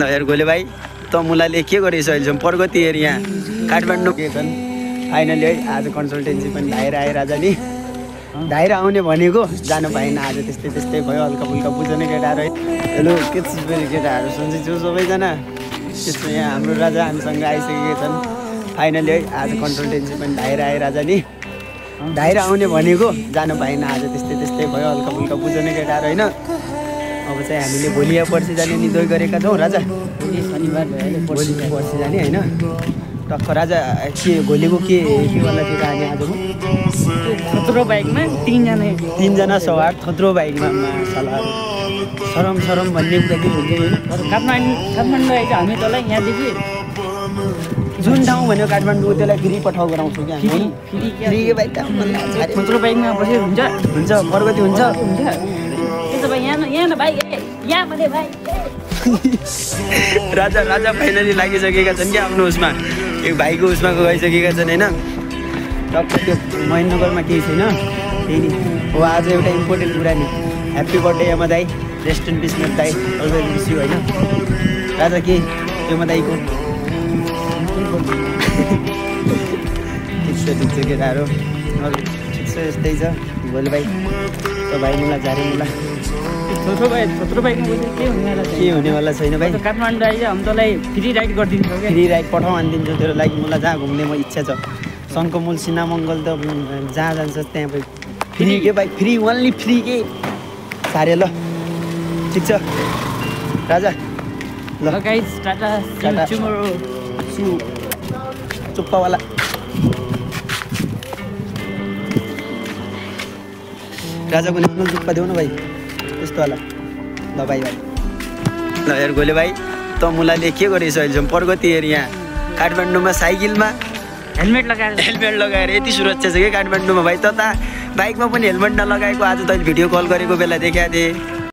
ल यार गोले भाइ त मुलाले के गरेछ अहिलेसम्म प्रगति हेर यहाँ काठमाडौँ के छन् फाइनली है आज कन्सल्टेन्सी पनि धाएर आएर आज नि धाएर आउने भनेको जानु पाएन आज त्यस्तै त्यस्तै भयो हल्का फुल्का बुझ्ने केटाहरू है। हेलो के छ फेरि केटाहरू सन्चै छु सबैजना। त्यसमा यहाँ हाम्रो राजा हामीसँग आइसकेका छन् फाइनली है आज कन्सल्टेन्सी पनि धाएर आएर आज नि धाएर आउने भनेको जानु पाएन आज त्यस्तै त्यस्तै भयो हल्का फुल्का बुझ्ने केटाहरू होइन। अब चाहिँ हामीले भोलि या पर्सि जाने निदोय गरेका छौँ राजा। भोलि शनिबार पर्सि जाने होइन टक्क राजा के भोलिको केवाला थियो कहानी आजको थत्रो बाइकमा तीनजना सवार थत्रो बाइकमा सलाह सरम भन्ने कुरा के हुन्छ होइन। काठमाडौँ आइज हामी तँलाई यहाँदेखि जुन ठाउँ भन्यो काठमाडौँ त्यसलाई फेरि पठाउ गराउँछौँ क्या फ्री बाइक थत्रो बाइकमा बसेर हुन्छ प्रगति हुन्छ त्यसो भए यहाँ भाइ यहाँ भने भाइ राजा फाइनली लागिसकेका छन् क्या आफ्नो उसमा एक भाइको उसमा गइसकेका छन् होइन। टक्क त्यो महेन्द्रनगरमा केही छैन त्यही नि हो। आज एउटा इम्पोर्टेन्ट कुरा नि ह्याप्पी बर्थडे यमा दाई रेस्ट इन पिस मेरो दाई अलवेज मिस यु होइन राजा के यमा दाईको ठिक छ केटाहरू ठिक छ यस्तै छ भोलि भाइ त भाइ मुला झारे मुला थत्रो बाइकमा बसेर के हुनेवाला छैन भाइ। काठमाडौँ आइज हामी तँलाई फ्री राइड गरिदिन्छौँ क्या फ्री राइड पठाउँ आनिदिन्छु तेरो लागि मलाई जहाँ घुम्ने म इच्छा छ शङ्खमूल सिनामङ्गल त जहाँ जान्छ त्यहाँ फ्री के भाइ फ्री ओन्ली फ्री के सारे ल ठिक छ राजा ल गाइस टाटा टुमरो चुप्पावाला राजाको नाम चुप्पा देऊ न भाइ यस्तो होला ल भाइ ल यार गोले भाइ त मुलाले के गरेछ अहिलेसम्म प्रगति हेर यहाँ काठमाडौँमा साइकलमा हेलमेट लगाएर यति सुरक्षा छ कि काठमाडौँमा भाइ त बाइकमा पनि हेलमेट नलगाएको आज तैँले भिडियो कल गरेको बेला देखाएको थिएँ।